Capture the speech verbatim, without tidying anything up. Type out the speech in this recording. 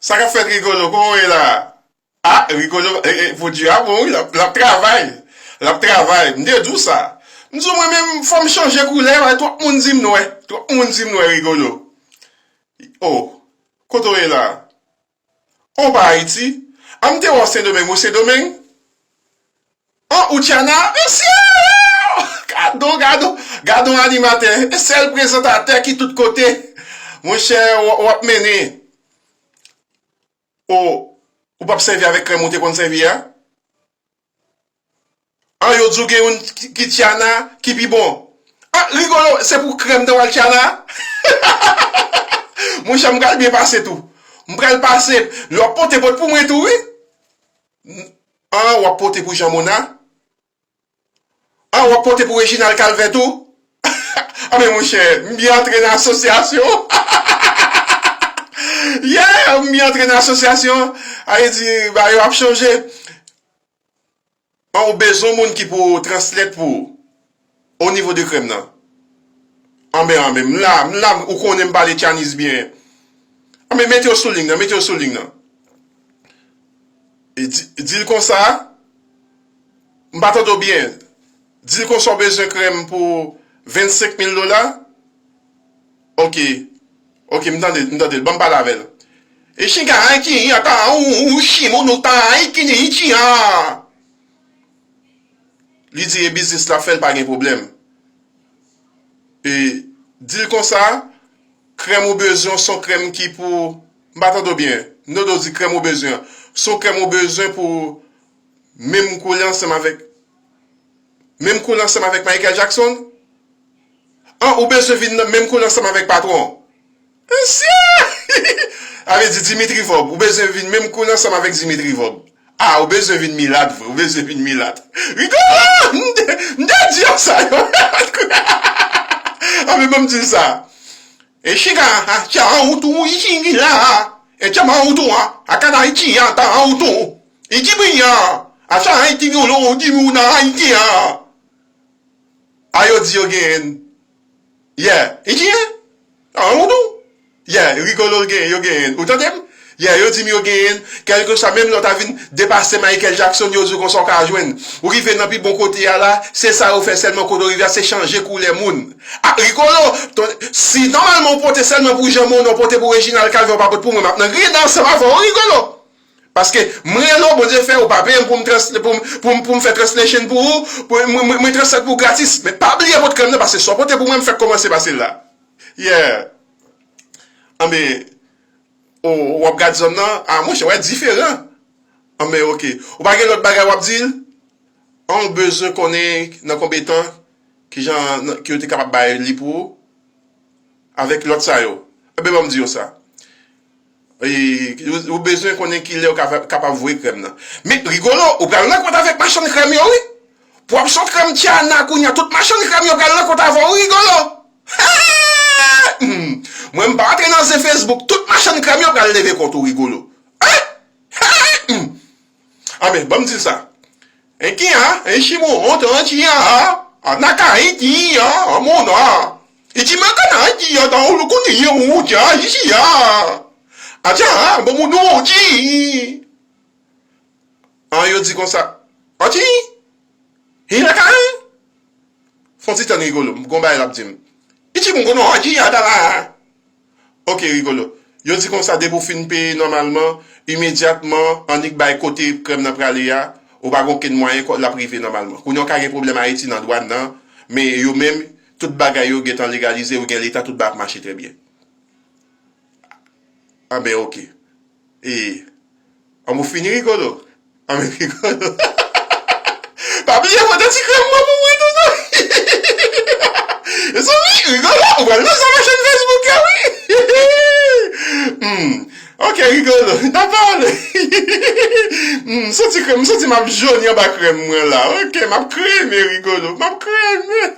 Sa k ap fèt, Rigolo? Kòman w ye la? Ah, Rigolo, eh, eh, pwodui a bon, wi, l ap, l ap travay. L ap travay. M te di w sa. M di w, mwen menm, fò m chanje koulè, paske twòp moun di m nwè. Twòp moun di m nwè, Rigolo. Oh, kote w ye la? Ou pa Ayiti? Ah, m te wè w Sendomeng, ou Sendomeng? An, ou Tchana? Mesye! Gad on, gad on, gad on animatè. Sèl prezantatè ki tout kote. Monchè, w, w ap mennen. O, ou p ap sèvi avèk krèm ou te konn sèvi a? An, yo di w gen youn ki, ki Tchana, ki pi bon. An, Rigolo, se pou krèm nan w al Tchana? Monchè, m pral byen pase tou. M pral pase. Lè w ap pote, pote pou mwen tou, wi. An, w ap pote pou Jean Mona? An, w ap pote pou Reginald Calvert tou? Anben, monchè, m byen antre nan asosyasyon. Yeah, m byen antre nan asosyasyon. Sa vle di, bagay yo ap chanje. An, ou bezwen moun ki pou translate pou ou o nivo de krèm nan. Anben, anben, m la, m la, ou konnen m pale Chinese byen. Anben, mete yo sou liy nan, mete yo sou liy nan. E di, di l konsa, m pa tande w byen. Di l konsa w bezwen krèm pou vennsenk mil dola. Ok. Ok, m tande, m tande l. Ban m pale avè l. E chinga an ki an ta ou ou chimo nou ta an ki ni chi an. Li di e biznis la fè l pa gen pwoblèm. E di l konsa, krèm ou bezwen, se yon krèm ki pou, m pa tande w byen. M tande w di krèm ou bezwen. Se yon krèm ou bezwen pou menm koulè ansanm avèk, menm koulè ansanm avèk Michael Jackson? An, ou bezwen vin nan menm koulè ansanm avèk patwon? Mesye! Sa vle di Dimitri Vorbe, ou bezwen vin menm koulè ansanm avèk Dimitri Vorbe. Ah, ou bezwen vin milat vre, ou bezwen vin milat. Rigolo! M te, m te di yo sa yo. Anben, ban m di l sa. E chinga, a, tcha, an ou tou, i chingi la, a. E tcha, ma ou tou, a. A kana i chi, a, ta, an ou tou. I chi bri, a. A cha, i chi, yo, lo, di, ou, na, i chi, a. A, yo di yo genyen. Yeah. I chi, a. An ou tou. Yeah, Rigolo genyen, yo genyen. Ou tande m? Yeah, yo di m yo genyen. Kèlkeswa, menm lè w ta vin depase Michael Jackson, yo di w konsa w ka jwenn. Ou rive nan pi bon kote a la, se sa yo fè sèlman kote w rive a, se chanje koulè moun. Ah, Rigolo, ton, si nòmalman w pote sèlman pou Jean Mona, w pote pou Reginald Calvert, w pa pote pou mwen, m ap nan griyen ansanm avè w, Rigolo. Paske mwen rele w, Bondye fè, ou pa peye m pou m trans-, pou m, pou m, pou m fè translation pou ou, pou mwen, mwen, mwen translate pou ou gratis. Men pa bliye pote krèm nan, paske sa w pote pou mwen, m fèk kòmanse pase l la. Yeah. Anben, ou, w ap gad zòn nan, ah, monchè, w wè diferan. Anben, ok. Ou pa gen lòt bagay w ap di l? An, ou bezwen konnen nan konbyen tan, kijan, nan, ki yo te kapab bay li pou ou, avèk lòt sa yo. Enben, ban m di yo sa. E, ou, ou bezwen konnen kilè ou ka, kapab voye krèm nan. Men, Rigolo, ou pral nan kont avèk machann krèm yo, wi. Pou w ap sot krèm Tiana kounye a, tout machann krèm yo pral nan kont avè w, Rigolo. Hmm. Mwen, m pa antre nan zen Facebook, tout machann krèm yo pral leve kont ou, Rigolo. Hein? Hmm. Anben, ban m di l sa. Enki a, enchi mo, onto, enchi a, a, a, naka, enki a, a, mona. Ichi makana, enki a, ta ulu kuni ye uchi a, ishi a. Acha, a, bo mu no chi. An, yo di konsa. Anchi? Hi naka, hein? Fon ti tann Rigolo, m gon bagay l ap di m. Ichi mo kono anchi a dala. Ok, Rigolo. Yo di konsa, depi w fin peye nòmalman, imedyatman, annik bay kote krèm nan prale a, ou pa gen okenn mwayen kò l ap rive nòmalman. Kounye a w ka gen pwoblèm Ayiti nan dwàn nan, men yo menm, tout bagay yo gentan legalize, yo gen leta, tout bagay ap mache trè byen. Anben, ok. E, an, ou fini, Rigolo? Anben, Rigolo. Pa bliye pote ti krèm mwen pou mwen tou, non. Mezanmi, Rigolo, ou pral nan sa machann Facebook yo, wi. Hmm. Ok, Rigolo, n a pale. Hmm, santi krèm, m santi m ap joni anba krèm mwen la. Ok, m ap kreme, Rigolo, m ap kreme.